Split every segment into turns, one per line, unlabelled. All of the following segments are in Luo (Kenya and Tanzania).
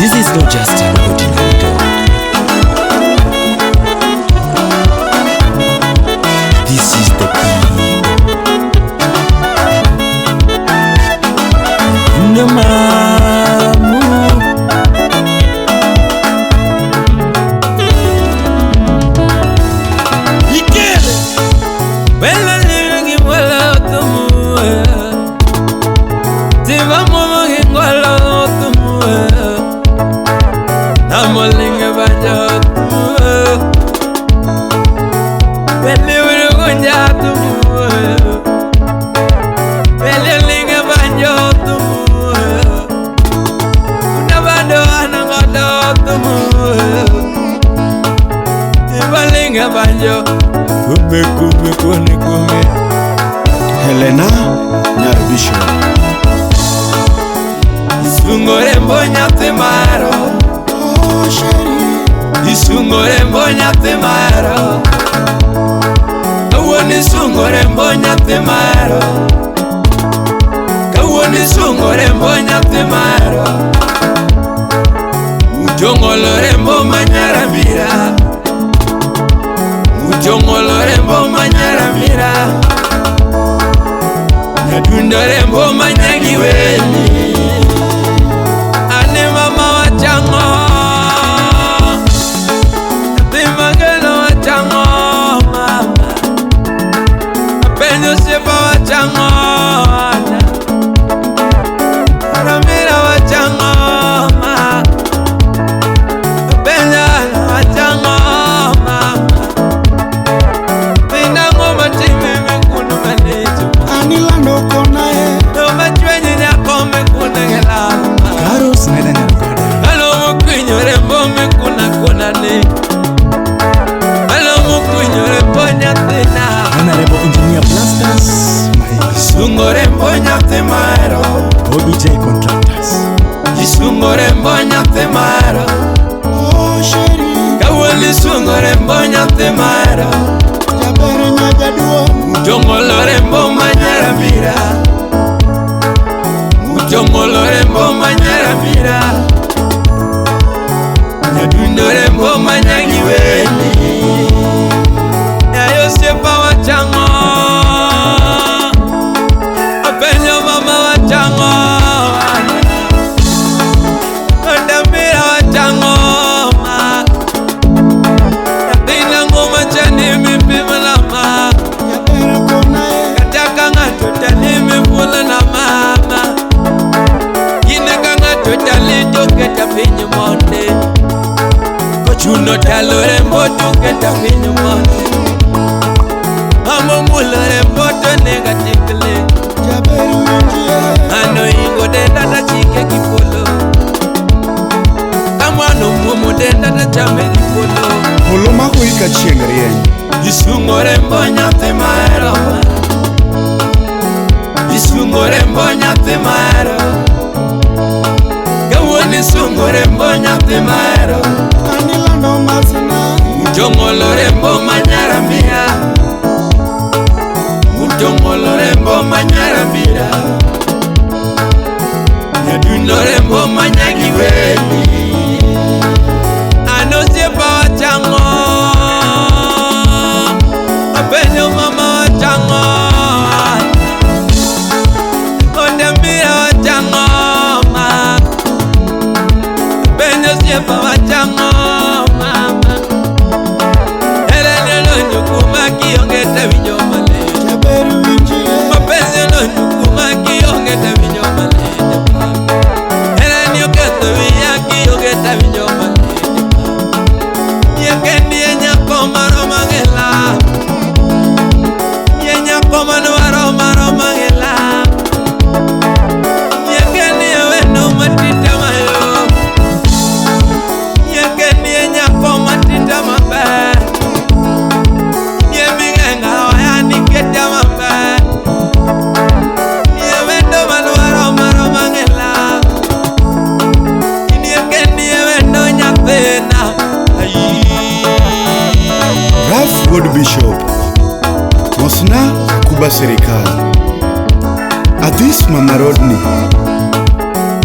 This is not just an ordinary dog. This is the people. No mamu. Ikele. Bella lingi mwala otumu. Tiva mama ngwala otumu. Namolinga banja otumu. Belle urugunja otumu. Belle linga banja otumu. Unabado anangodo otumu. Tiva linga banjo. Kume kume kune kume.
Helena Nyar Bishop.
Isungore mbonya te maro.
Oh chérie.
Isungore mbonya te maro. Kawuono isungore mbonya te maro. Kawuono isungore mbonya te maro. Mujongolore mbo manyarambira. Mujongolore mbo manyarambira. Nyadundore mbo manyagiweni. Ane mama wachango. Timangelo wachango mama. Apenyo siepa wachango. Ramira wachango ma. Apenyo wachango mama. Pinango matime mekunu malecho.
Anilando konae.
No machwenye nyako mekuna gelama.
Karo Sneda Nyarugada.
Alo mukunyore mbo mekuna kunane. Alo mukunyore mbo nyathina.
Honorable Engineer Blasters Mahiga.
Isungore mbo nyathi mahero.
OBJ Contractors.
Isungore mbo nyathi mahero.
Oh chérie.
Kawuono isungore mbo nyathi mahero.
Jaber nyajaduong'.
Mujongolore mbo manyarambira. Mujongolore mbo manyarambira. Nyadundore mbo manyagiweni. Nyayo siepa wachango. Apenyo mama wachango. Ondamira wachango ma. Nyathina ngoma chani mipimla ma.
Jaber konae.
Kata ka ng'ato tali mifula na mama. Kinde ka ng'ato tali to keta piny monde. Kochuno talo rembo to keta piny monde. Mama mulo rembo to nega chikle.
Jaber winjie.
Mano ingo denda ta chike gi polo. Kamano muomo denda ta chame gi polo.
Polo mahui ka chieng' rieny.
Isungo rembo nyathi mahero. Isungo rembo nyathi mahero. Kawuono isungo rembo nyathi mahero.
Anilando masina.
Mujongolo rembo manyarambira. Mujongolo rembo manyarambira. Nyadundo rembo manyagiweni. Ano siepa wachango. Apenyo mama wachango. Ondambira wachango ma. Apenyo siepa wachango mama. Elele nyukuma kionge tawinjo malit.
Jaber winjie.
Mapenzi no nyukuma kionge tawinjo malit. Eleni oketho wiya kionge tawinjo malit. Nyiekendi e nyako maroma gela. Nye nyako manwaro maroma gela. Nyiekendi e wendo matita mayo. Nyiekendi e nyako matita maber. Nye ming'enga waya niketa maber. Nye wendo manwaro maroma gela. Nyiekendi e wendo nyathina. Ayi.
Ralph Wuod Bishop. Mosna Akuba Sirikal. Adhis Mama Rodney.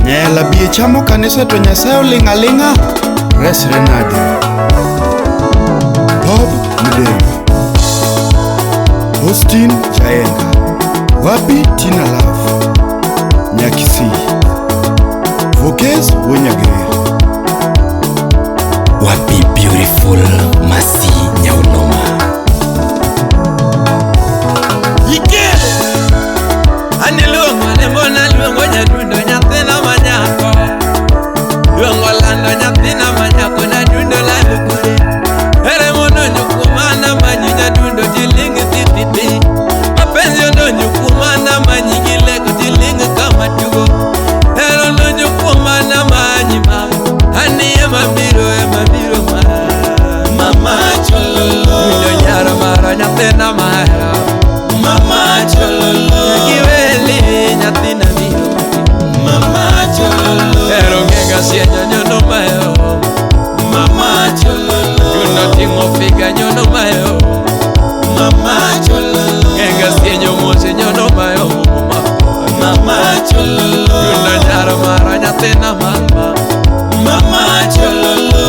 Nyela bie chamo kanisa to Nyasaye oling' aling'a. Resre nade? Bob Mdemba, Austin Jaenga, Wapi Tina Love, Nyakisi, Vokes Wonyager,
Wapi beautiful Masi Nyauloma. Ike Ani luongo ne mbona luongo nyadundo nyathina manyako. Luongo lando nyathina manyako na dundo lando kure. Ere mononyo kuomana manyi nyadundo tiling tititi. Mapenzi odonjo kuomana manyi gileko tiling kama tugo. Ere odonjo kuomana manyi mama. Ani ema biro ma. Mama chololo. Dundo nyaro mara nyathina mahero. Mama chololo. Nyakiweli nyathina biro. Mama chololo. Ero ngega sienyo nyono mayo. Mama chololo. Dundo ting'o figa nyono mayo. Mama chololo. Ngega sienyo mose nyono mayo. Mama chololo. Dundo nyaro mara nyathina mama. Mama chololo.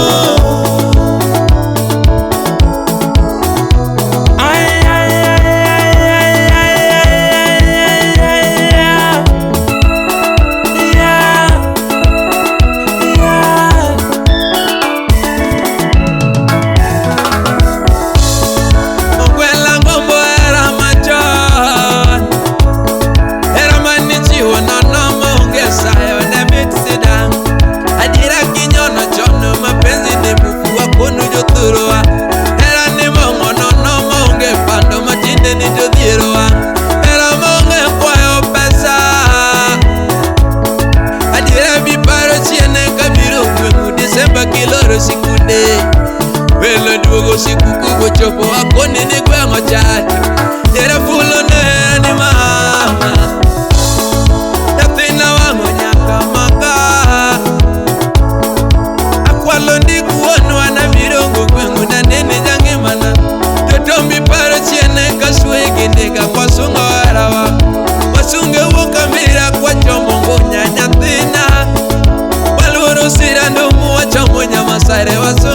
Ay, ay, ay, ay, ay, ay, ay, ay, ay. Yeah, yeah. Ogwela ngombo era machon. Era manichiwo nono maonge sayo ne mit sidang'. Adiera kinyono chon mapenzi ne mufu wakono jothurwa. Era ni mong'o nono maonge pando matinde ni jodhierwa. Era maonge kwayo pesa. Adiera biparo chien kabiro gweng'u Disemba kiloro sikunde. Welo duogo sikuku bochopo akoni ni gweng' ochacho. Era fulo ne ni mama. Nyathina wang'o nyaka maka. Akwalo ndik wuonwa nabiro gweng'u nanene jangimana. To tombi paro chien ka swegi ndiga kwasungo herawa. Wasunge wuok amira kwachomo ngunya nyathina. Waluoro sirando muwachomo nyamasare wasungo.